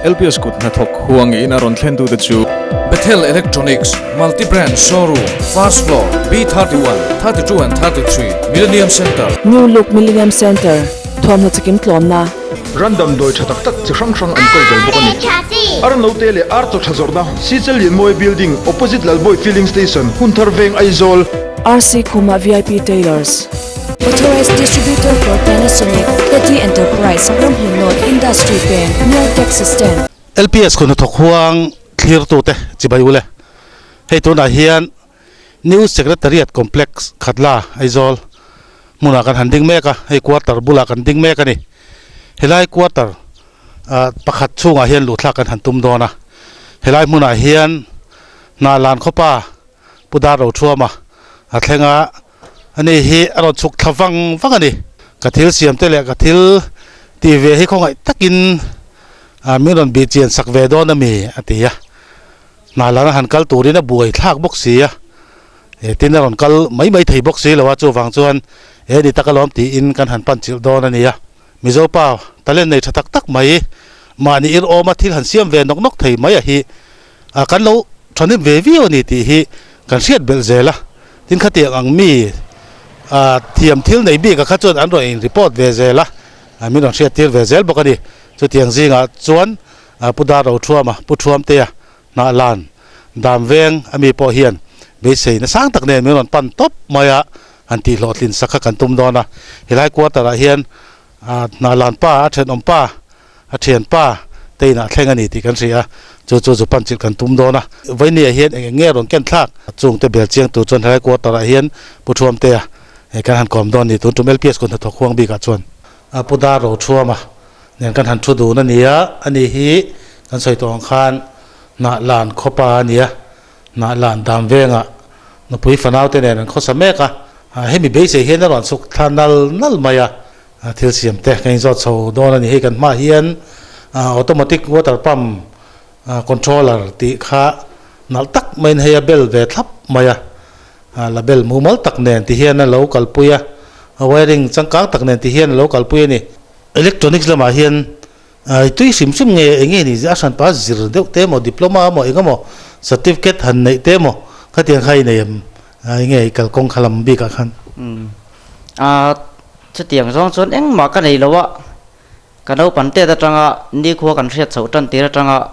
LPS kut hnathawk huangin a rawn thlentute chu. Bethel Electronics, Multi Brand Showroom, First Floor, B31, 32 and 33, Millennium Centre. New Look Millennium Centre, Thuamhnaw chikim tlawmna. Ran damdawi tha tak tak chi hrang hrang an kawl tel bawk a ni. Ar note leh ar chaw tha zawrhna, Sichel Lianmawi Building, Opposite Lalbawi Filling Station, Hunthar Veng, Aizawl. RC Khuma VIP Tailors. Authorized Distributor for Panasonic, Teddy Enterprise, Ramhlun North Industry Peng, Near Taxi Stand. LPS khun hnathawk huang thlirtute chibai ule. Hei tunah hian New Secretariat Complex Khatla, Aizawl hmunah kan han ding mek a, hei quarter bulah kan ding mek a ni. Helai quarter pakhat chhungah hian luhthlak kan han tum dawn a, helai hmunah hian hna lan khawpa Pu Dar Rothuama a thleng a, ani hi a rawn chhuk thla vang vang a ni. Ka thil siam te leh ka thil tih ve hi khawngaih takin min rawn bih chian sak ve dawn a mi a ti a. Hna lana han kal turin a buai thlak bawk si a, e tin a rawn kal mai mai thei bawk si lo a, chuvang chuan e ni tak alawm tiin kan han pan chilh dawn a ni a. Mizo pa talent nei tha tak tak mai, mahni ir awma thil han siam ve nawk nawk thei mai a hi a kan lo thahnem ve viau a ni tih hi kan hriat belh zel a, tin khatiang ang mi a thiam thil nei bik a kha chuan an rawn in report ve zel a, min rawn hriat tir ve zel bawk a ni. Chutiang zingah chuan Pu Dar Rothuama, Pu Thuamtea hnah lan dam veng a mi pawh hian beisei na sang tak nen min rawn pan tawp mai a, han tih hlawhtlin sak kha kan tum dawn a. Helai quarter ah hian hnah lan pa, a thenawm pa, a thian pa te inah thleng a ni tih kan hria a, chu chu zu pan chilh kan tum dawn a. Vawinia hian eng eng nge rawn ken thlak? Chungte bel chiang tur chuan helai quarter ah hian Pu Thuamtea kan han kawm dawn a ni. Tun tum LPS kut hnathawk huang bikah chuan Pu Dar Rothuama Nen kan han thu dun a ni a, ani hi kan sawi tawh ang khan hnah lan khawpa a ni a, hnah lan dam vengah nupui fanau te nen an khawsa mek a, hemi beisei hian a rawn chhuk thla nal nal mai a, thil siam te kan inzawt chho dawn a ni. Hei kan hmaah hian automatic water pump controller tih kha nalh tak maiin hei a bel ve thlap mai a, label mumal tak nen ti hian a lo kalpui a, wiring changkang tak nen ti hian a lo kalpui a ni. Electronics lamah hian tui hrim hrim nge eng nge ni a hran pa zir deuh te emaw diploma emaw eng emaw certificate han neih te emaw khatiang kha i nei em eng nge i kalkawng kha lam bikah khan. A chutiang zawng chuan engmah ka nei lo a, ka naupang tet atanga nikhua kan hriat chhoh tan tir atanga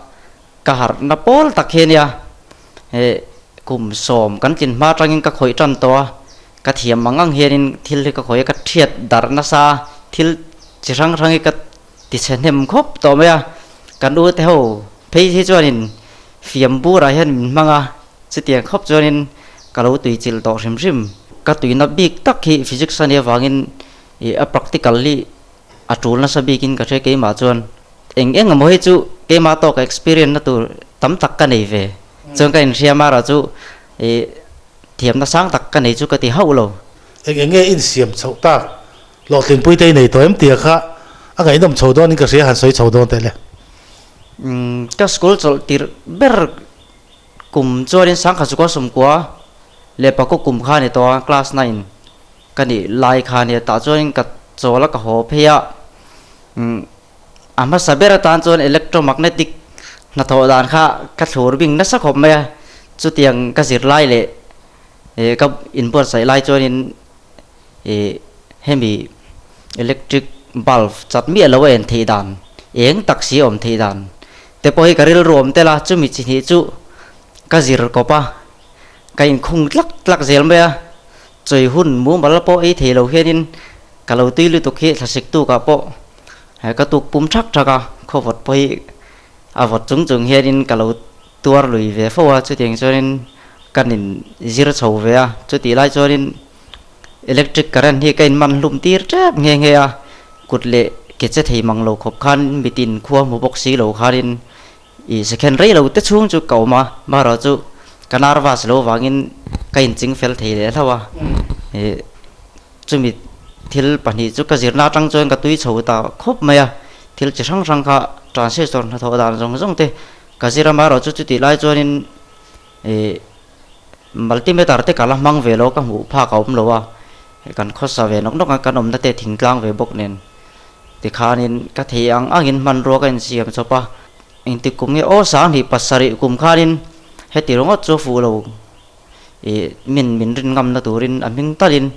ka harhna pawl tak hi a nia, he kum sawm kan tlin hma atangin ka khawih tan tawh a, ka thiam ang ang hianin thil hi ka khawih a, ka thiat darh nasa a, thil chi hrang hrang hi ka ti chhe hnem khawp tawh mai a, kan u te ho phei hi chuanin fiam burah hian min hmang a, chutiang khawp chuanin ka lo tui chilh tawh hrim hrim. Ka tuina bik tak hi physics a nih avangin ih a practical hi a tul nasa bikin ka hria keimah chuan eng eng emaw hi chu keimah tawka experience na tur tam tak ka nei ve chuan ka inhriam a erawh chu ih thiamna sang tak ka nei chu ka ti hauh lo. Eng eng nge insiam chhoh tak hlawhtlinpui te i nei tawh em tia kha a ngaihnawm chho dawnin ka hria han sawi chho dawn teh le. Umm ka school chawlh tirh ber kum chuanin sangkhat chukua sawmkua leh pakua kum kha a ni tawh a class nine Ka nih lai kha nia tah chuanin ka chawl a ka haw phei a, a hmasa ber atan chuan electromagnetic hnathawh dan kha ka thlur bing nasa khawp mai a, chutiang ka zir lai leh ka inbuatsaih lai chuanin ih hemi electric bulb chat miah lo a en theih dan eng tak si a awm theih dan te pawh hi ka rilru awm tel a, chumi chi hnih chu ka zir kawp a, ka inkhung tlak tlak zel mai a. Chawi hun mumal pawh ei thei lo hianin ka lo tui lutuk hi thlasik tukah pawh ka tuk pum thak thak a, khawvawt pawh hi a vawt chung chung hianin ka lo tuar lui ve fo a, chutiang chuanin ka nin zir chho ve a, chutih lai chuanin electric current hi ka inman hlum tir tep nghe nghe a, kut leh ke che thei mang lo khawp khan mitin khua hmu bawk si lo khanin I second rei lo te chhung chu ka awm a, marawh chu ka nervous lo vangin ka inching fel thei leh hlauh a, ih chumi thil pahnih chu ka zirna atang chuan ka tui chho ta khawp mai a, thil chi hrang hrang kha transistor hnathawh dan zawng zawng te ka zir a, marawh chu chutih lai chuanin ih multimeter te ka la hmang ve lo ka hmuh phak a awm lo a, kan khawsa ve nawk nawk a, kan awmna te thingtlang ve bawk nen. Tikhanin ka thei ang angin hmanrua ka insiam chawp a, Engtik kum nge aw sanghnih pasarih kum khanin heti ringawt chu fuh lo ih min min rin ngamna turin a hming talin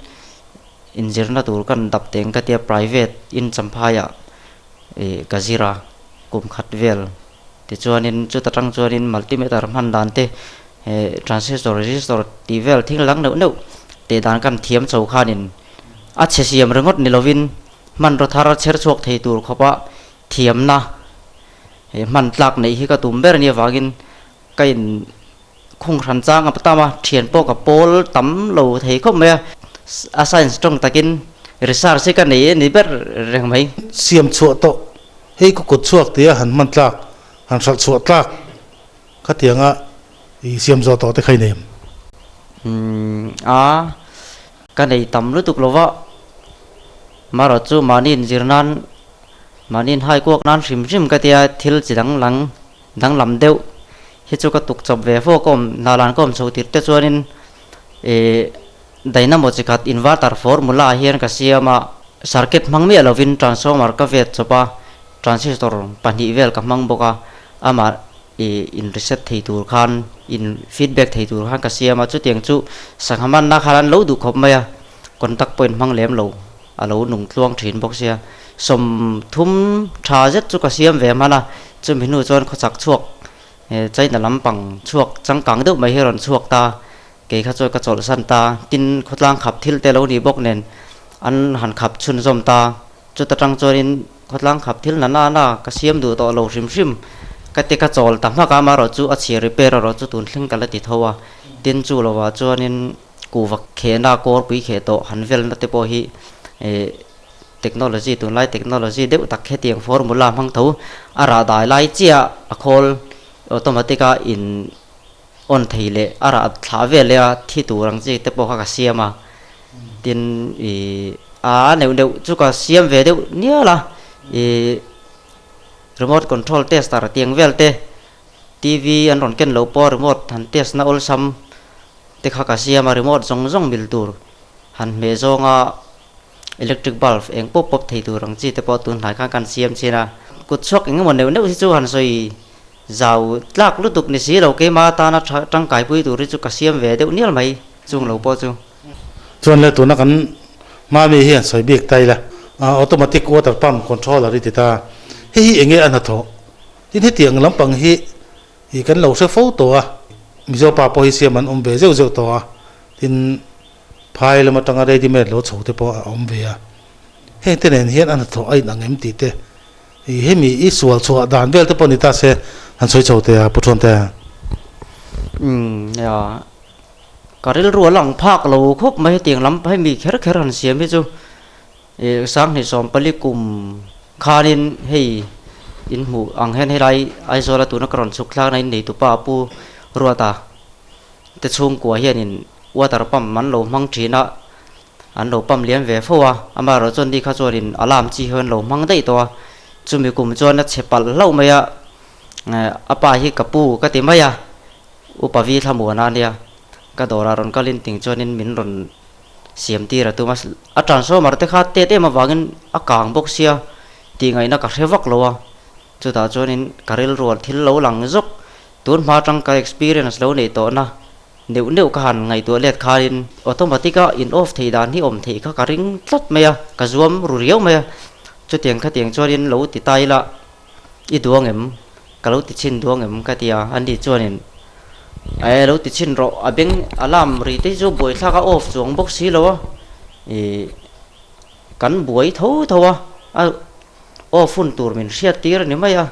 inzirna tur kan dap teng ka tia private in champhaiah ih ka zir a kum khat vel tichuanin chuta tang chuanin multimeter hman dan te transistor resistor tih vel thil dang neuh neuh teh dan kan thiam chho khanin a chhe siam ringawt ni lovin hmanraw thar chher chhuak thei tur khawpa thiamna he hman tlak neih hi ka tum ber ania vangin ka in khung hran chang a tam a, thian pawh ka pawl tam lo thei khawp mai a, a science tawng takin research hi ka nei a ni ber reng mai. Siam chhuah tawh, hei ka kut chhuak tia han hman tlak, han hralh chhuah tlak khatianga i siam zawh tawh te kha i nei em? Umm a, ka nei tam lutuk lova, marawh chu mahni inzir nan Mahni inhai kuak nan hrim hrim ka tia thil chi dang lang danglam deuh hi chu ka tuk chawp ve fo ka awm hna lan ka awm chho tir te chuanin ih dynamo chi khat inverter formula ah hian ka siam a, circuit hmang miah lovin transformer ka vet chawp a, transistor pahnih vel ka hmang bawk a, amah ih in reset thei tur khan in feedback thei tur khan ka siam a, chutiang chu sangha manna khan an lo duh khawp mai a, contact point hmang lem lo. A lo nung tluang thin bawk sia. 30 tha zet chu ka siam ve hman a, chumi hnu chuan khawchak chhuak China lampang chhuak changkang deuh mai hi rawn chhuak ta, kei kha chuan ka chawlhsan ta, tin khawtlang khap thil te lo ni bawk nen an han khap chhunzawm ta, chuta tang chuanin khawtlang khap thil na na na ka siam duh tawh lo hrim hrim ka ti ka chawl ta hmak a, amaherawh chu a chhia repair erawh chu tun thleng ka la ti tho a, tin chu lovah chuanin. Kuhva khehna kawrpui kheh tawh han velna te pawh hi eh technology tunlai technology deuh tak hetiang formula hmang tho a rah dai lai chiah a khawl automatic a in on thei leh a rah thlah vel leh a thi tur ang chi te pawh kha ka siam a tin ih a neuh neuh chu ka siam ve deuh nial a ih remote control tester tiang vel te T_V an rawn ken loh pawh remote han test na awlsam te kha ka siam a, remote zawng zawng mil tur han hmeh zawnga electric bulb eng pawp pawp thei tur ang chi te pawh tun hnai khan kan siam chin a. Kut chhuak eng emaw neuh neuh hi chu han sawi zau tlak lutuk ni si lo, keimah atana tha tangkai pui tur hi chu ka siam ve deuh nial mai chung lo pawh chu. Chuan le tuna kan hmami hi han sawi bik ta ila, automatic water pump controller i ti ta, hei hi enge a hnathawh? Tin hetiang lampang hi Ih kan lo hre fo tawh a, Mizo pa pawh hi siam an awm ve zeuh zeuh tawh a, tin phai lam atanga ready made lo chho te pawh a awm ve a, heng te nen hian a hnathawh a inang em tih te, ih hemi i sual chhuah dan vel te pawh ni ta se han sawi chho teh a Pu Thuante. Umm nia, ka rilru a lang phak lo khawp mai hetiang lam hemi kher kher han siam hi chu Ih sanghnih 14 kum khanin hei in hmuh ang hian helai Aizawla tuna ka rawn chhuk thlakna in neitupa Pu Ruata te chhungkua hianin water pump an lo hmang thin a, an lo pump liam ve fo a, amaherawh chuan ni kha chuanin alarm chi hian lo hmang daih tawh a, chumi kum chuan a chhe palh hlauh mai a, a pa hi ka pu ka ti mai a, upa vi thlamuana a nia, ka dawrah rawn kalin ting chuanin min rawn Siam tir a tum a, a transformer te kha tet em avangin a kang bawk sia tih ngaihna ka hre vak lo a, chutah chuanin ka rilrual thil lo lang zawk, tun hma atang ka experience lo neih tawhna neuh neuh ka han ngaihtuah let khanin automatic a in off theih dan hi awm theih kha ka ring tlat mai a, ka zuam ru riau mai a, chutiang khatiang chuanin lo ti ta ila I duang em? Ka lo ti chhin duang em? Ka ti a, ani chuanin Ae lo ti chhin rawh, a beng alarm ri te hi chu buaithlak a off chuang bawk si lo a, ih kan buai tho tho a, a off hun tur min hriat tir a ni mai a,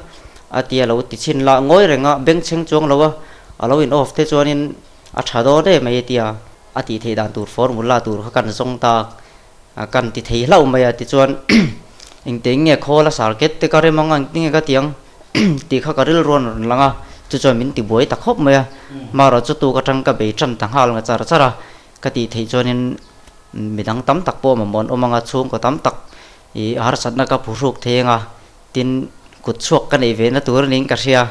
a ti a lo ti chhin lah ngawi reng a, beng chheng chuang lo a, a lo in off te chuanin a tha dawn em mai a ti a, a tih theih dan tur formula tur kha kan zawng ta. A kan ti thei hlauh mai a tichuan engtin nge khawl a circuit te ka rem ang a engtin nge ka ti ang tih kha ka rilru a rawn lang a chu chuan min ti buai ta khawp mai a marawh chu tuk atang ka bei tan ta nghal nga char char a ka tih theih chuanin midang tam tak pawh mamawh an awm ang a chhungkaw tam tak ih harsatna ka phuhruk thei ang a tin kut chhuak ka neih ve na tur a niin ka hria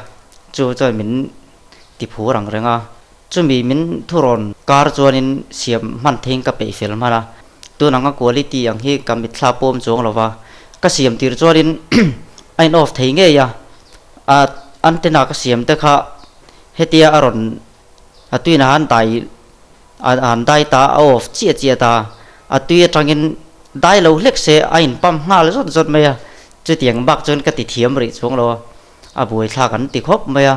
chu chuan min ti phur ang reng a. Chumi min thurawn kar chuanin siam hman theiin ka peih fel hman a, tun anga quality ang hi ka mitthla pawm chuang lo va, ka siam tir chuanin a in off thei ngei a, a antenna ka siam te kha hetia a rawn a tuina han dai a han dai ta a off chiah chiah ta a tui atangin dai lo hlek se a in pump nghal zawt zawt mai a chutiang bak chuan ka ti thiam rih chuang lo a a buaithlak an ti khawp mai a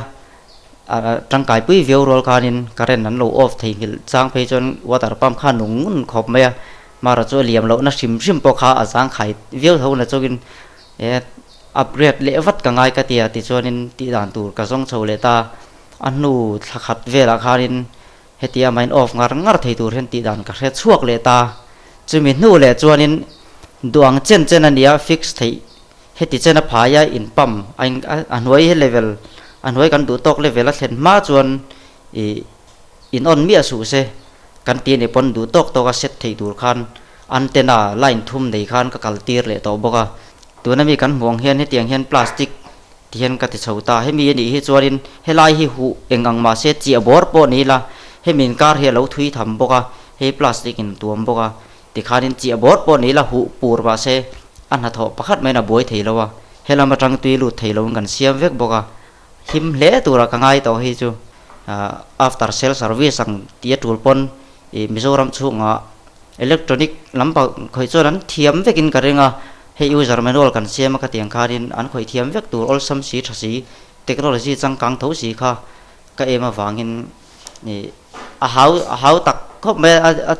a tangkai pui viau rual khanin current an lo off thei nghilh chang phei chuan water pump kha a nung ngun khawp mai a mara chu a liam lohna hrim hrim pawh kha a zangkhai viau tho na chungin e upgrade leh vat ka ngai ka tia tichuanin tih dan tur ka zawng chho leh ta a hnu thla khat velah khanin hetia main off ngar ngar thei tur hian tih dan ka hre chhuak leh ta chumi hnu leh chuanin duang chen chen a nia fix theih heti chen a phaia in pump a in a hnuai hi level a hnuai kan duh tawk level a thlen hma chuan ih in on miah suh se kan ti a ni pawn duh tawk tawk a set theih tur khan antenna line thum nei khan ka kal tir leh tawh bawk a tuna mi kan hmuh ang hian hetiang hian plastic ti hian ka ti chho ta hemi a nih hi chuanin helai hi huh eng ang mahse chiah bawr pawh ni ila hemi inkar hi a lo thui tham bawk a hei plastic in tuam bawk a Tikhanin chiah bawr pawh ni ila huh pur mahse a hnathawh pakhat maiin a buai thei lo a, helam atang tui lut thei loin kan siam vek bawk a, him hle tura ka ngai tawh hi chu after sale service ang tih a tul pawn ih Mizoram chhungah electronic lampang khawih chuan an thiam vekin ka ring a, hei user manual kan siam a ka tiang khanin an khawih thiam vek tur awlsam si tha si technology changkang tho si kha ka em avangin ih a hau a hau tak khawp mai a.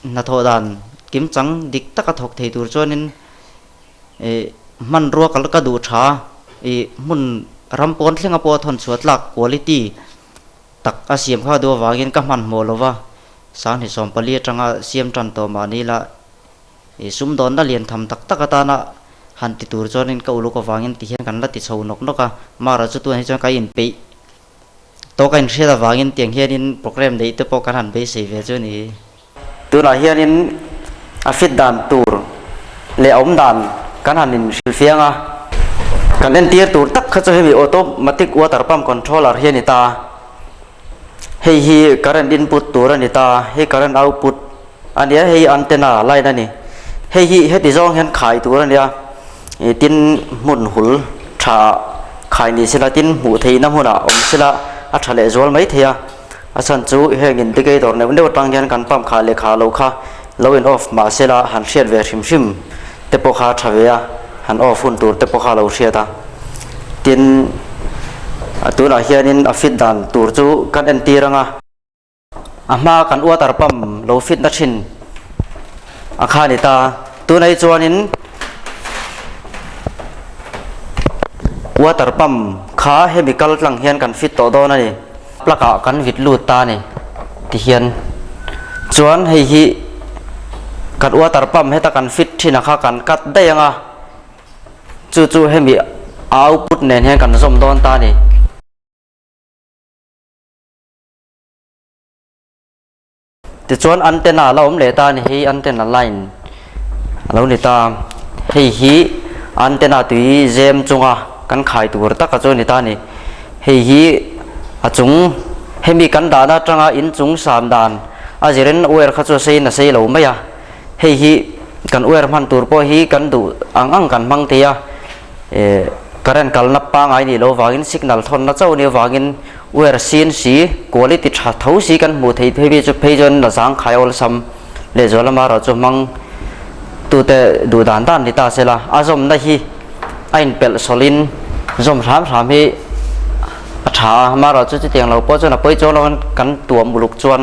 Hnathawh dan kimchang dik taka thawk thei tur chuanin ih hmanrua ka ka duh tha ih hmun ram pawn thlenga pawh a thawn chhuah tlak quality tak a siam kha duh avangin ka hmanhmawh lo va, Sanghnih 14 atanga siam tan tawh mahni la ih sumdawnna lian tham tak tak atana han ti tur chuanin ka uluk avangin ti hian kan la ti chho nawk nawk a, Mara chu tunah hi chuan ka inpeih. Tawk a inhriat avangin tiang hianin program neih te pawh kan han beisei ve chu a ni. Tunah hianin a fit dan tur leh a awm dan kan han inhrilhfiang a. Kan entir tur tak kha chu hemi automatic water pump controller hi a ni ta. Hei hi current input tur a ni ta, hei current output a nia, hei antenna line a ni. Hei hi heti zawng hian khai tur a nia. Ih tin hmun hul tha khai ni sela tin hmuh theihna hmunah awm sela a tha leh zual mai thei a, a chhan chu heng indicator neuh neuh atang hian kan pump khah leh khah lo kha lo in off mah sela han hriat ve hrim hrim te pawh kha a tha ve a, han off hun tur te pawh kha a lo hriat a. Tin a tunah hianin a fit dan tur chu kan entir ang a. A hma kan water pump lo fit na thin a kha ni ta. Tunah hi chuanin water pump kha hemi kal tlang hian kan fit tawh dawn a ni. Plug ah kan vit lut ta a ni ti hian. Chuan hei hi kan water pump heta kan fit thin a kha kan cut daih ang a, chu chu hemi output nen hian kan zawm dawn ta a ni. Tichuan antenna la awm leh ta a ni hei antenna line a lo ni ta hei hi antenna tui zem chunga kan khai tur taka chu a ni ta a ni hei hi a chung hemi kan dahna atanga inchung san dan a zirin wire kha chu a sei in a sei lo mai a hei hi kan wire hman tur pawh hi kan duh ang ang kan hmang thei a. Eh current kalna pangai nih loh vangin signal thawnna chauh nih avangin wire sin si quality tha tho si kan hmuh theih phei chu phei chuan la zang khai awlsam lehzual lama erawh chu hmang tute duh dan dan ni ta sela a zawmna hi a inpelh sawlhin zawm hram hram hi a tha a amaherawh chu chutiang lo pawh chuan a pawi chuang lo kan tuam uluk chuan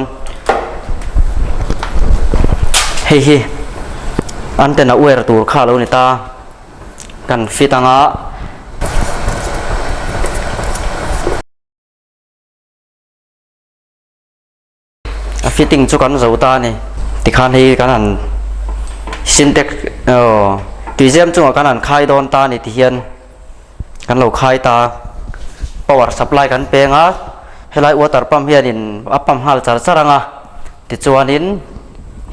hei hi antenna wire tur kha a lo ni ta. Kan fit anga. A fitting chu kan zo ta a ni. Tikhan hei kan han sintex aw tuizem chungah kan han khai dawn ta a ni tihian kan lo khai ta. Power supply kan peng a, helai water pump hianin a pump nghal char char anga. Tichuanin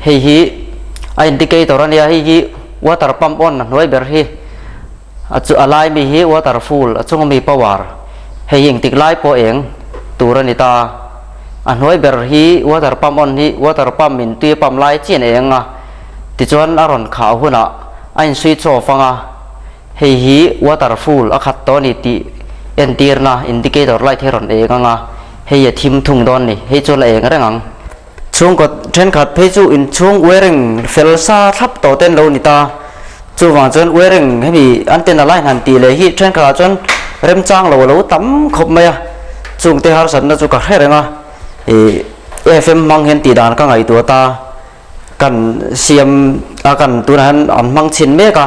hei hi a indicator a nia, hei hi water pump on a hnuai ber hi a chu a lai mi hi water full a chunga mi power hei hi engtik lai pawh eng tur a ni ta. A hnuai ber hi water pump on hi water pump in tui a pump lai chian eng a, tichuan a rawn khah hunah a in switch off anga hei hi water full a khat tawh a ni tih. Entirna, Indicator light hi rawn eng anga, hei a thim thung dawn ni, hei chu la eng reng ang. Chhungkaw thenkhat phei chu inchhung wiring fel sa thlap tawh ten lo ni ta. Chuvang chuan wiring hemi antenna line han tih leh hi thenkhatah chuan remchang lo a lo tam khawp mai a. Chungte harsatna chu ka hre reng a, ih FM hmang hian tih dan ka ngaihtuah ta. Kan siam a kan tunah hian an hmang chhin mek a,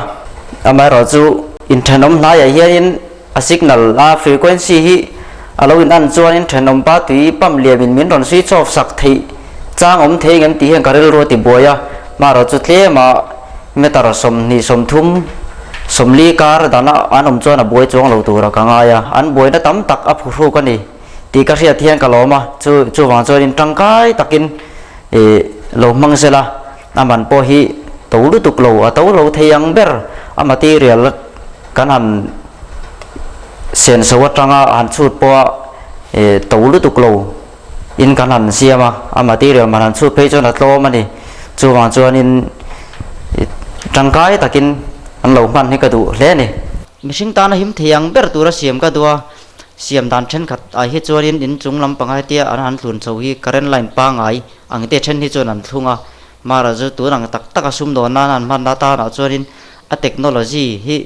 amaherawhchu inthenawm hnaiah hianin a signal a frequency hi a lo in an chuanin thenawm pa tui pump liamin min rawn switch off sak theih chang awm thei ngem tih hian ka rilru a ti buai a, amaherawhchu tlema meter 20 30 40 kar dana an awm chuan a buai chuang lo tura ka ngai a, an buaina tam tak a phuhruk a ni tih ka hriat hian ka lawm a, chu chuvang chuanin tangkai takin Ih, lo hmang sela, a man pawh hi to lutuk lo, a to lo thei ang ber, a material kan han senso atanga han chhut pawha ih to lutuk lo in kan han siam a, a material man han chhut phei chuan a tlawm a ni. Chuvang chuanin ih tangkai takin an lo hman hi ka duh hle a ni. Mihring tana him thei ang ber tura siam ka duh a, Siam dan thenkhat ah hi chuanin in chung lampang hetia an han thlun chho hi current line pangai ang te then hi chuan an thlung a, mara chu tun ang tak tak a sumdawn nan an hman atan ah chuanin a technology hi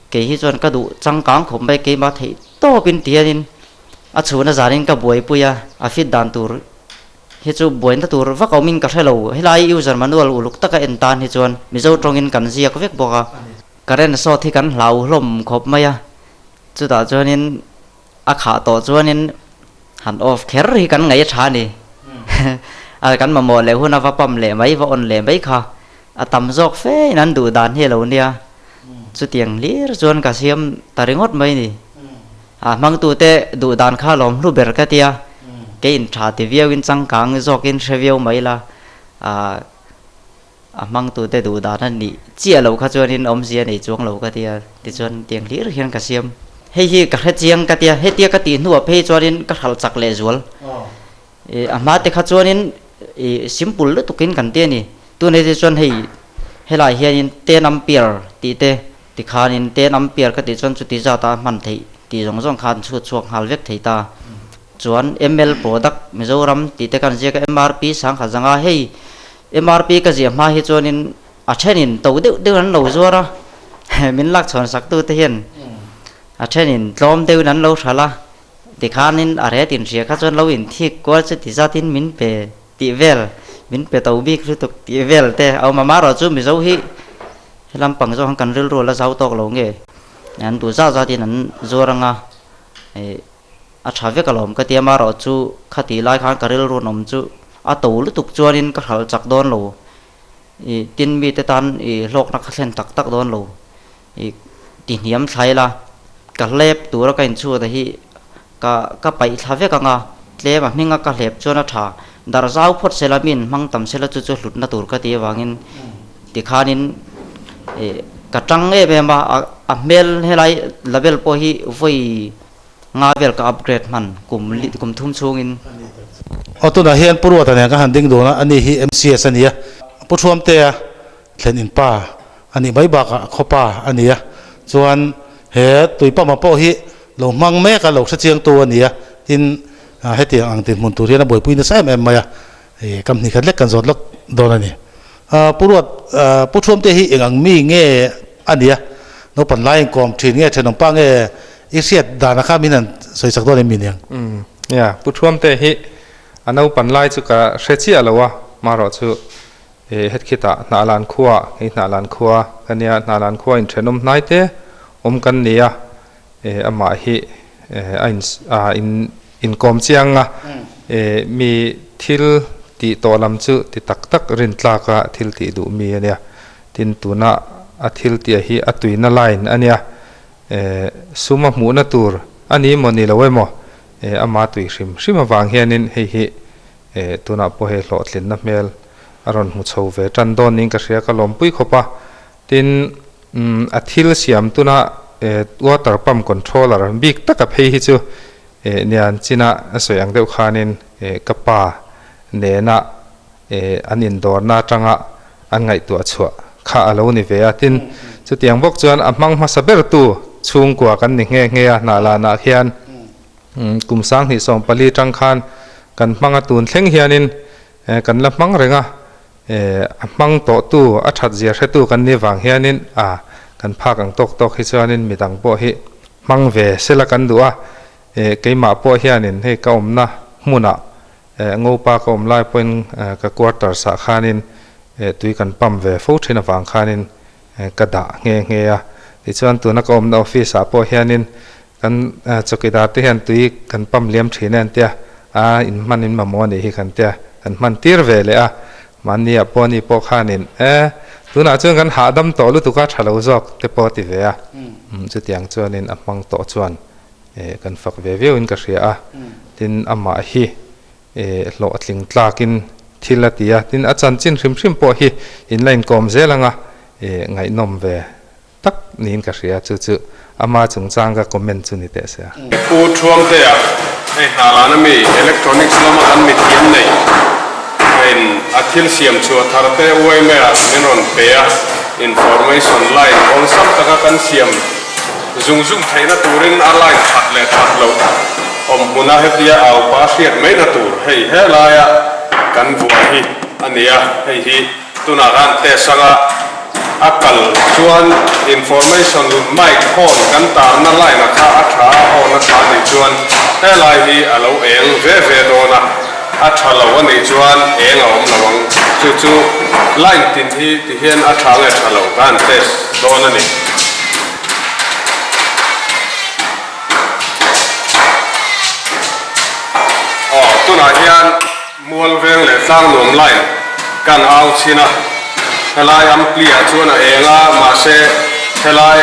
kei hi chuan ka duh changkang khawp mai keimah theih tawpin ti hianin a chhun a zanin ka buaipui a, a fit dan tur hi chu buaina tur vak awmin ka hre lo, helai user manual uluk taka en tan hi chuan Mizo tawngin kan ziak vek bawk a, current short hi kan hlau hlawm khawp mai a. Chutah chuanin a khah tawh chuanin han off kher hi kan ngaih a tha a ni. A kan mamawh leh hun a va pump leh mai, va on leh mai kha a tam zawk fe in an duh dan hi a lo nia. Chutiang hlir chuan ka siam ta ringawt mai ni. A hmangtute duh dan kha lawm hlu ber ka tia, kei in tha ti viau in changkang zawkin hre viau mai la. A. A hmangtute duh dan a nih chiah loh kha chuanin awmzia nei chuang lo ka tia, tichuan tiang hlir hian ka siam. Hei hi ka hre chiang ka tia, hetia ka tih hnuah phei chuanin ka hralh chak leh zual. Ih a hma te kha chuanin ih simple lutukin kan ti a ni. Tunah te chuan hei helai hianin 10 ampere tih te tikhanin 10 ampere ka tih chuan chuti zata a hman theih tih zawng zawng khan chhut chhuak nghal vek thei ta. Chuan ML product Mizoram tih te kan ziak a MRP sangkhat zanga hei MRP ka ziah hma hi chuanin a thenin to deuh deuh an lo zuar a, min lak chhawn sak tu te hian a thenin tlawm deuhin an lo hral a, tikhanin a ret inhria kha chuan lo inthik kual chu ti zatin min pe tih vel, min pe to bik lutuk tih vel te a awm a, amaherawh chu Mizo hi helam pang zawk han kan rilru a la zau tawk lo nge, an duh zat zatin an zuar anga ih. A tha vek alawm ka ti a, marawh chu khati lai khan ka rilru nawm chu a to lutuk chuanin ka hralh chak dawn lo ih tin mite tan ih hlawkna kha thlen tak tak dawn lo ih ti hniam thlai la ka hlep tura ka inchhut a hi ka ka paih thla vek ang a, tlem a hminga ka hlep chuan a tha darh zau phawt sela mi inhmang tam sela chu chu hlutna tur ka ti avangin tikhanin ih ka tang em em a a hmel helai label pawh hi vawi Nga vel ka upgrade hman kum kum thum chhungin. Aw tunah hian Pu Ruata nen ka han ding dun a, ani hi MCS a ni a, Pu Thuamtea thlen in pa a nih mai bakah khaw pa a ni a, chuan he tuipama pawh hi lo hmang mek a, lo hre chiangtu a ni a, tin hetiang ang dinhmun tur hian a buaipui nasa em em mai a, kam hnih khat lek kan zawt lawk dawn a ni. Pu Ruat, Pu Thuamtea hi eng ang mi nge a ni a, naupang lai inkawm thin nge thenawmpa nge I hriat dan a kha min han sawi chak dawn em mi niang? Umm nia, Pu Thuamte hi a naupan lai chu ka hre chiah lo a, marawh chu eh hetkitah Hnahlan khua, hei Hnahlan khua ka nia, Hnahlan khua inthenawm hnai te awm kan ni a, eh amah hi eh a in ah in inkawm chiang a, eh mi thil tih tawh lam chu ti tak tak rintlak a thil tih duh mi a nia, tin tuna a thil tih hi a tuina line a nia, Eh, sum a hmuhna tur a ni maw ni lo emaw, eh, ama tui hrim hrim avang hianin hei hi, eh, tunah pawh hei hlawhtlinna hmel a rawn hmu chho ve tan dawn niin ka hria, ka lawmpui khawp a. Tin, umm, a thil siam tuna, eh, water pump controller bik taka phei hi chu, eh, nian china a sawi ang deuh khanin, eh, ka pa nena, eh, an indawrna atanga an ngaihtuah chhuah kha a lo ni ve a. Tin, chutiang bawk chuan a hmang hmasa bertu chhungkua kan ni nghe nghe a hnah lanah khian kum sanghnih 14 tang khan kan hmang a tun thleng hianin kan la hmang reng a a hmang tawh tu a that zia hretu kan ni vang hianin a kan phak ang tawk tawk hi chuanin midang pawh hi hmang ve sela kan duh a keimah pawh hianin hei ka awmna hmunah Ngopa ka awm lai pawhin ka quarters ah khanin tui kan pump ve fo thin avang khanin ka dah nghe nghe a. Tichuan tuna ka awmna office ah pawh hianin kan chawkidar te hian tui kan pump liam thin e an tia, a in hman in mamawh a nih hi kan tia, kan hman tir ve leh a. Mahni ah pawh ni pawh khanin e tunah chuan kan hahdam tawh lutuk a tha lo zawk te pawh a ti ve a. Chutiang chuanin a hmang tawh chuan Kan fak ve viauin ka hria a, tin amah hi hlawhtling tlakin thil a ti a, tin a chanchin hrim hrim pawh hi in la inkawm zel anga ngaihnawm ve tak niin ka hria, chu chu ama chungchang ka comment chu ni teh se a. Pu Thuamtea, hei hna lan ami electronics lama kan mithiam nei in a thil siam chhuah thar te uaime ah min rawn pe a, information line awlsam taka kan siam Zung zung theihna turin a line that leh that loh awm hmuna hetia au pa hriat maina tur hei helaia kan vuah hi a ni a, hei hi tunah khan test anga a kal chuan information mic horn kan tarna line a kha a tha a horn a tha nih chuan helai hi a lo eng ve ve dawn a, a tha lo a nih chuan eng a awm lo ang chu chu line tin hi tihian a tha nge tha lo kan test dawn a ni. Aw tunah hian mual veng leh tlang nuam line kan au chhin a, helai ampli ah chuan a eng a, mahse helai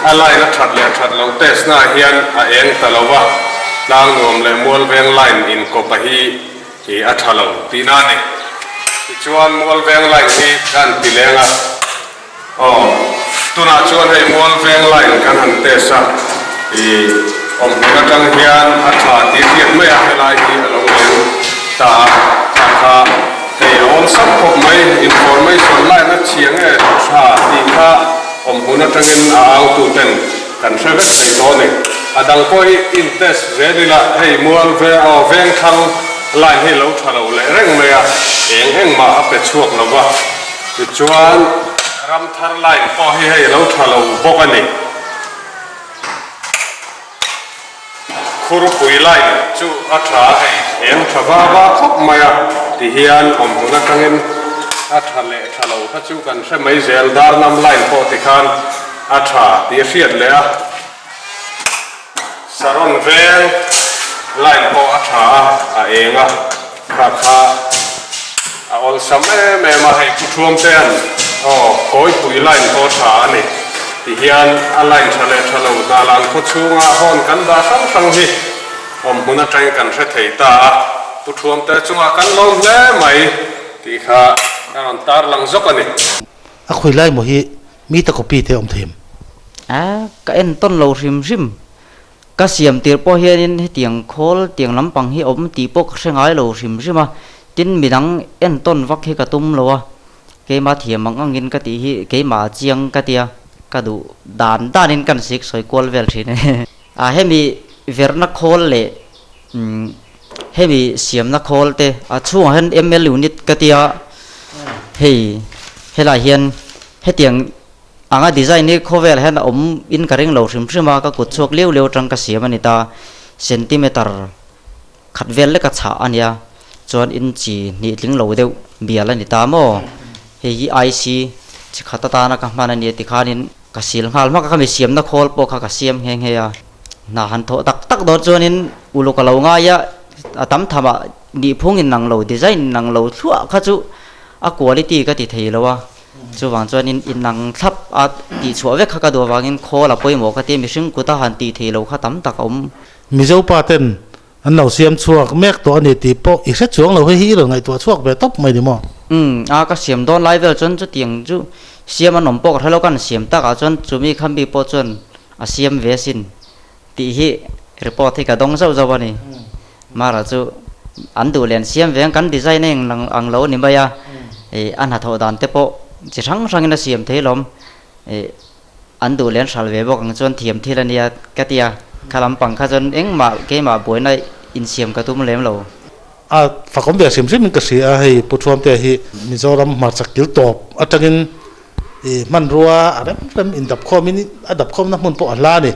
a line a that leh that loh test na ah hian a eng ta lo va, tlang nuam leh mual veng line inkawp a hi a tha lo tihna a ni. Tichuan mual veng line hi kan ti leng a. Aw, tunah chuan hei mual veng line kan han test a, ih awm hmun atang hian a tha tih hriat mai a, helai hi a lo leng ta a, kha kha hei a awlsam khawp mai, information line a chhia nge tha tih kha awm hmun atangin a autu ten kan hre vek thei tawh a ni. A dang pawh hi in test zel ila hei mual veng aw veng thlang line hi lo tha lo leh reng mai a, eng engmah a pe chhuak lo va. Tichuan, Ramthar line pawh hi hei a lo tha lo bawk a ni. Khurpui line chu a tha a hei, eng tha va va khawp mai a, tihian awm hmun atangin a tha leh tha lo kha chu kan hre mai zel, Darnam line pawh tikhan a tha tih a hriat leh a. Saron veng line pawh a tha a, a eng a, kha kha a awlsam em em a, hei Pu Thuamtea'n aw Kawipui line pawh a tha a ni ti hian a line tha leh tha lo hnalan khaw chhunga hawn kan dah hrang hrang hi awm hmun atangin kan hre thei ta a, Pu Thuamtea chungah kan lawm hle mai tih kha a rawn tarlang zawk a ni. A khawi lai maw hi Mi ta copy te awm thei em? A, ka en tawn lo hrim hrim. Ka siam tir pawh hianin hetiang khawl tiang lampang hi awm tih pawh ka hre ngai lo hrim hrim a, tin midang en tawn vak hi ka tum lo a, keimah thiam ang angin ka tih hi keimah chiang ka tia, ka duh dan danin kan sik sawi kual vel thin e. A, hemi verna khawl leh hemi siamna khawl te a chhungah hian ml unit ka tia hei helaiah hian hetiang anga design hi khawvelah hian a awm in ka ring lo hrim hrim a ka kut chhuak liau liau atang ka siam a ni ta centimeter khat vel lek a chhah a nia chuan inchi hnih tling lo deuh bial a ni ta maw hei hi IC chi khat atana ka hman a nia tikhanin Ka sil nghal hmak a, khami siamna khawl pawh kha ka siam nghe nghe a. Hna han thawh tak tak dawn chuanin uluk a lo ngai a, a tam tham ah nihphung in ang lo, design in ang lo thluah kha chu a quality ka ti thei lo a. Chuvang chuanin in ang thlap a tih chhuah vek kha ka duh avangin khawl a pawimawh ka ti a, mihring kut a han tih thei lo kha tam tak a awm. Mizo pa ten An lo siam chhuak mek tawh a ni tih pawh i hre chuang lo hei hi i rawn ngaihtuah chhuak ve tawp mai ni maw? Umm, a ka siam dawn lai vel chuan chutiang chu siam an awm pawh ka hre lo, kan siam takah chuan chumi kha mi pawh chuan a siam ve asin tih hi report hi ka dawng zauh zauh a ni. Mara chu an duh leh an siam ve ang, kan design a eng ang lo a ni mai a, ih a hnathawh dan te pawh chi hrang hrangin a siam thei alawm, ih. an duh leh an hral ve bawk ang chuan thiam thil a nia ka ti a, kha lampang kha chuan engmah keimah buaina insiam ka tum lem lo. A fakawm ve hrim hrimin ka hria a, hei Pu Thuamtea hi Mizoram hmarchhak kil tawp atangin i hmanrua a rem rem indap khawmin a dap khawmna hmun pawh a hla a ni.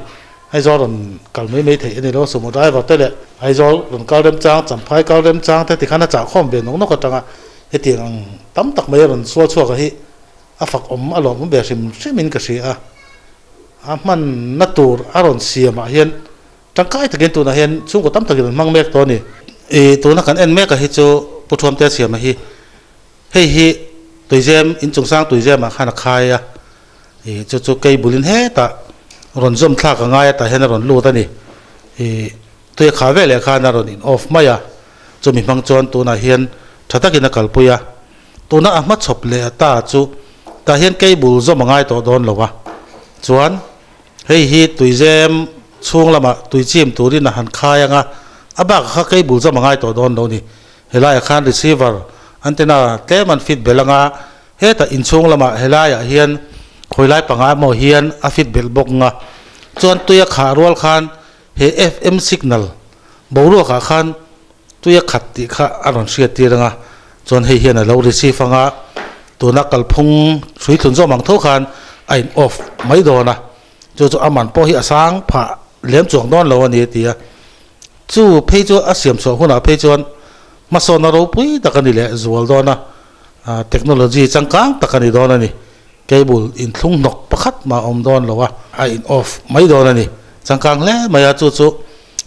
Aizawl rawn kal mai mai theih a ni lo, sumo driver te leh Aizawl rawn kal remchang, Champhai kal remchang te tikhan a chah khawm ve nawk nawk atanga hetiang ang tam tak mai a rawn sual chhuak a hi a fak awm a lawmawm ve hrim hrimin ka hria a. A hmanna tur a rawn siamah hian tangkai takin tunah hian chhungkaw tam takin an hmang mek tawh a ni. I tuna kan en mek a hi chu Pu Thuamtea siama hi hei hi tuizem inchungsang tuizemah khan a khai a. Ih chu chu cable in hetah rawn zawm thlak a ngai a tah hian a rawn lut a ni. Ih tui a khah veleh khan a rawn in off mai a, chumi hmang chuan tunah hian tha takin a kalpui a. Tuna a hmachhawp leh a ta chu tah hian cable zawm a ngai tawh dawn lo a, chuan hei hi tuizem chhung lamah tui chim turin a han khai ang a, a bakah kha cable zawm a ngai tawh dawn lo a ni. Helaiah khan receiver antenna tlem an fit belh ang a. Hetah inchhung lamah helaiah hian khawilai panga emaw hian a fit belh bawk nga chuan tui a khah rual khan he FM signal boruakah khan tui a khat tih kha a rawn hriat tir anga chuan hei hian a lo receive anga tuna kalphung hrui thlun zawm ang tho khan a in off mai dawn a chu chu a man pawh hi a sang phah lem chuang dawn lo a ni a ti a chu phei chu a siam chhuah hunah phei chuan hmasawnna ropui tak a ni leh zual dawn a. Technology changkang tak a ni dawn a ni. Cable inthlung hnawk pakhat mah a awm dawn lo a, a in off mai dawn a ni. Changkang hle mai a, chu chu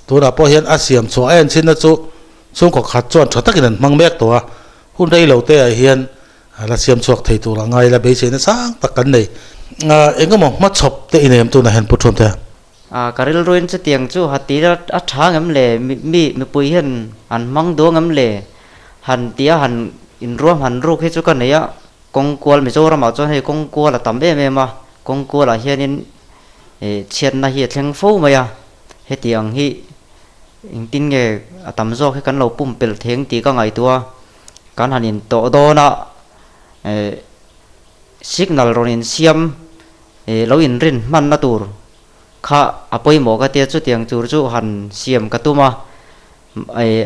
tunah pawh hian a siam chhuah a enchinna chu chhungkaw khat chuan tha takin an hmang mek tawh a, hun rei lo te ah hian la siam chhuak thei tur a ngai la beiseina sang tak kan nei. Eng emaw hmachhawp te i nei em tunah hian Pu Thuamte? Ka rilruin chutiang chu ha ti a tha ngem le, mi mipui hian an hmang duh ngem le? Han tia han inruam han ruk hi chu ka nei a, kawngkual Mizoramah chuan hei kawngkual a tam em em a, kawngkualah hianin chhiatna hi a thleng fo mai a, hetiang hi engtin nge a tam zawk hi kan lo pumpelh theng tih ka ngaihtuah a, kan han intawh dawn a, signal rawn insiam Lo inrin hmanna tur kha a pawimawh ka tia chutiang tur chu han siam ka tum a,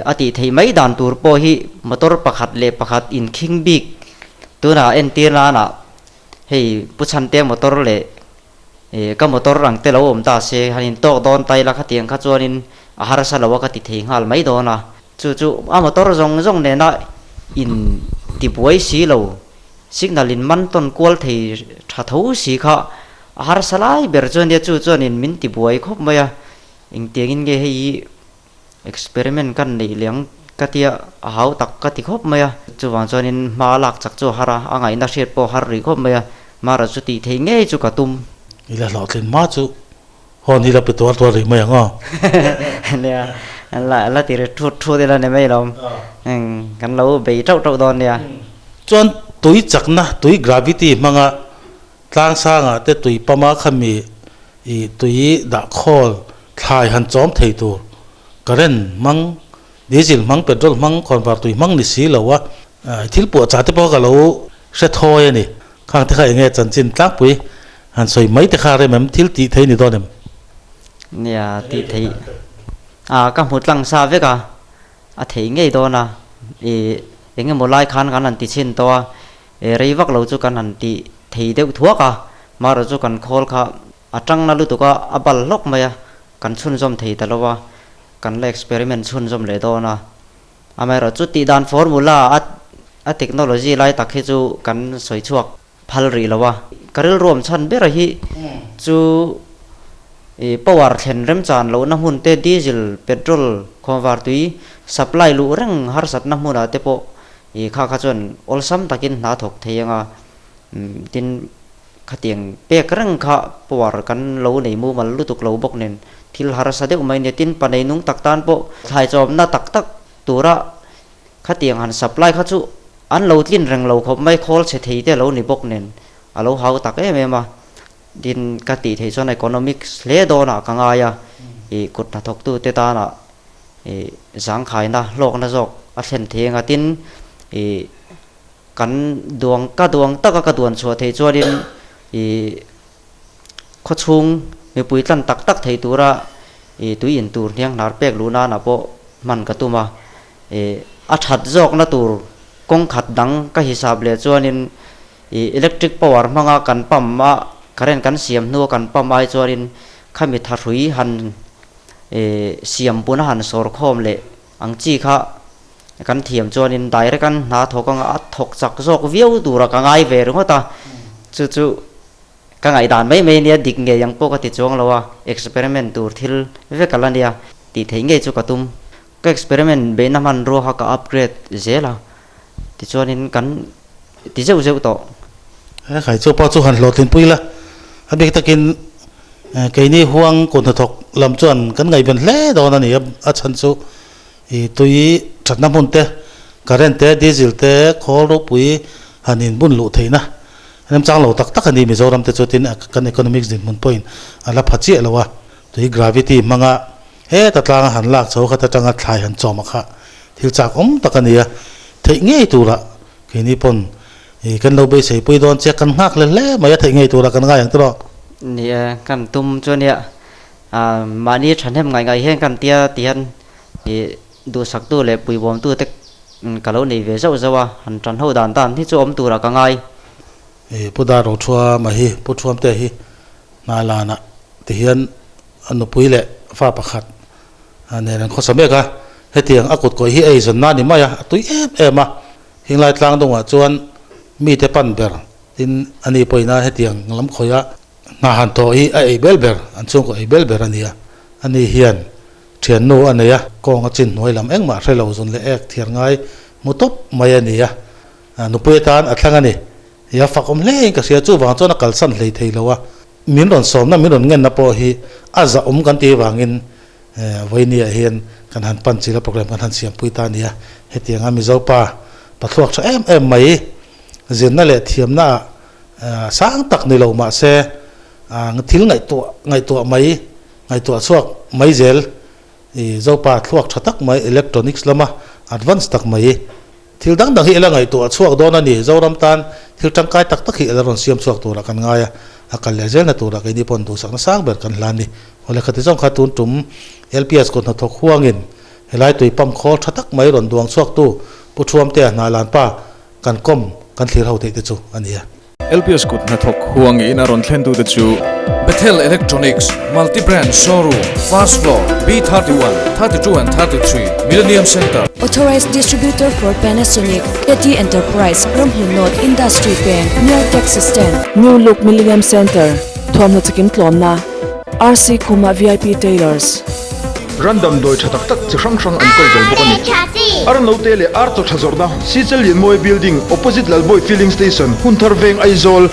a tih theih mai dan tur pawh hi motor pakhat leh pakhat inkhing bik tunah entir nanah hei Pu Chhante motor leh ka motor ang te lo awm ta se han intawk dawn ta ila khatiang kha chuanin a harsa lo a ka ti thei nghal mai dawn a, chu chu a motor zawng zawng nena in tibuai si lo. Signal in man tawn kual thei tha tho si kha a harsa lai ber chuan nia chu chuanin min ti buai khawp mai a, engtiangin nge hei hi experiment kan neih leh ang ka tia a hau tak ka ti khawp mai a, chuvang chuanin hma lak chak chu a har a, a ngaihna hriat pawh a har rih khawp mai a, mara chu tih theih ngei chu ka tum. I la hlawhtlin hma chu hawn hi la pe tuar tuar rih mai ang aw. Nia, la ti ri thut thut ila ni mai lawm. Kan lo bei tauh tauh dawn nia. Chuan tui chakna, tui gravity hmanga tlang sangah te tui pama khami i tui dah khawl thlai han chawm thei tur current hmang, diesel hmang, petrol hmang, khawnvar tui hmang ni si lo a, thil puahchah te pawh ka lo hre thawi a ni. Khang te kha enge chanchin tlangpui han sawi mai te kha rem em? Thil tih thei ni dawn em? Nia, tih theih a ka hmu tlang sa vek a, a theih ngei dawn a, ih eng emaw lai khan kan han ti chhin tawh a, eh rei vak lo chu kan han ti thei deuh thuak a, marawh chu kan khawl kha a tangna lutuk a, a bal hlawk mai a, kan chhunzawm thei ta lo a, kan la experiment chhunzawm leh dawn a. Amaherawhchu tih dan formula a a technology lai tak hi chu kan sawi chhuak phal rih lo a. Ka rilruam chhan ber hi chu ih power thlen remchan lohna hmun te diesel, petrol, khawnvar tui supply luh reng harsatna hmunah te pawh ih kha kha chuan awlsam takin hna thawk thei anga tin Khatiang pek reng kha power kan lo nei mumal lutuk lo bawk nen thil harsa deuh mai nia tin panei nung tak tan pawh thlai chawmna tak tak tura khatiang han supply kha chu an lo tlin reng lo khawp mai khawl chhe thei te lo ni bawk nen a lo hau tak em em a tin ka tih theih chuan economics hle dawnah ka ngai a ih kut hnathawktu te tanah ih zangkhaina hlawkna zawk a thlen thei anga tin ih Kan duang ka duang taka ka duan chhuah theih chuanin ih Khawchhung mipui tlan tak tak thei tura ih tui in tur hniang hnar pek luh nana pawh hman ka tum a. Ih a that zawkna tur kawng khat dang ka hisap leh chuanin ih electric power hmanga kan pump a current kan siam hnua kan pump ai chuanin khami thahrui han ih siam buna han sawr khawm leh ang chi kha kan thiam chuanin direct an hna thawk anga a thawk chak zawk viau tura ka ngai ve ringawt a chu chu Ka ngaihdan mai mai ania dik ngei ang pawh ka ti chuang lo a, experiment tur thil vek a la nia tih theih ngei chu ka tum. Ka experiment beihna hmanrua kha ka upgrade zel a, tichuanin kan ti zeuh zeuh tawh. He khai chu pawh chu han hlawhtlinpui la, a bik takin keini huang kut hnathawk lam chuan kan ngaihven hle dawn a ni a, a chhan chu i tui thatna hmun te, current te, diesel te, khawl ropui han inbun luh theihna Remchang lo tak tak a ni Mizoram te chu tin kan economics dinhmun pawhin a la pha chiah lo a, tui gravity hmanga heta tlanga han lak chho khat atanga thlai han chawm a kha thil chak awm tak a ni a, theih ngei tura keini pawn i kan lo beisei pui dawn che kan nghak hle hle mai a theih ngei tura kan ngai ang tawh. Ni e, kan tum chu ania, mahni thahnem ngaih ngaih hian kan tia ti hian i duhsaktu leh puibawmtu te Ka lo nei ve zauh zauh a, han tan ho dan dan hi chu awm turah ka ngai. I Pu Dar Rothua mah hi Pu Thuamte hi hna lanah ti hian a nupui leh fa pakhat nen an khawsa mek a, hetiang a kut kawih hi ei zawn na ni mai a, a tui em em a, Hinglai tlang dawngah chuan mite pan ber tin a ni pawhin a hetiang lam khawih a hna han thawh hi a ei bel ber, an chhungkaw ei bel ber a ni a, ani hian Thiannu a nei a, kawng a chin hnuai lam engmah hre lo zun leh ek thiar ngai hmu tawp mai a ni a, nupui atan a thlang a ni. I a fak awm hle in ka hria, chuvang chuan a kalsan hlei thei lo a, min rawn sawmna min rawn ngenna pawh hi a zahawm kan tih avangin vawinia hian kan han pan chila program kan han siampui ta a ni a, hetianga Mizo pa pathluak tha em em mai zirna leh thiamna ah sang tak ni lo mahse thil ngaihtuah ngaihtuah mai Ngaihtuah chhuak mai zel i Zopa thluak tha tak mai electronics lama advance tak mai thil dang dang hi ila ngaihtuah chhuak dawn a ni. Zoram tan thil tangkai tak tak hi ila rawn siam chhuak turah kan ngai a, a kal leh zelna turah keini pawn duhsakna sang ber kan hlan ni. Awle khati zawng kha tun tum LPS kut hnathawk huangin helai tui pump khawl tha tak mai rawn duang chhuaktu Pu Thuamtea Hnahlanpa kan kawm kan thlir ho theih te chu a ni a. LPS kut hnathawk huang in a rawn thlen tute chu. Bethel Electronics, Multi Brand Showroom, First Floor, B31, 32 and 33, Millennium Centre. Authorized Distributor for Panasonic, Yeti Enterprise, Ramhlun North Industry Peng, near Taxi Stand. New Look Millennium Centre, Thuamhnaw chikim tlawmna, RC Khuma VIP Tailors. Ran damdawi tha tak tak chi hrang hrang an kawl tel bawk a ni. Ar note leh ar chaw tha zawrhna, Sichel Lianmawi Building, Opposite Lalbawi Filling Station, Hunthar Veng, Aizawl.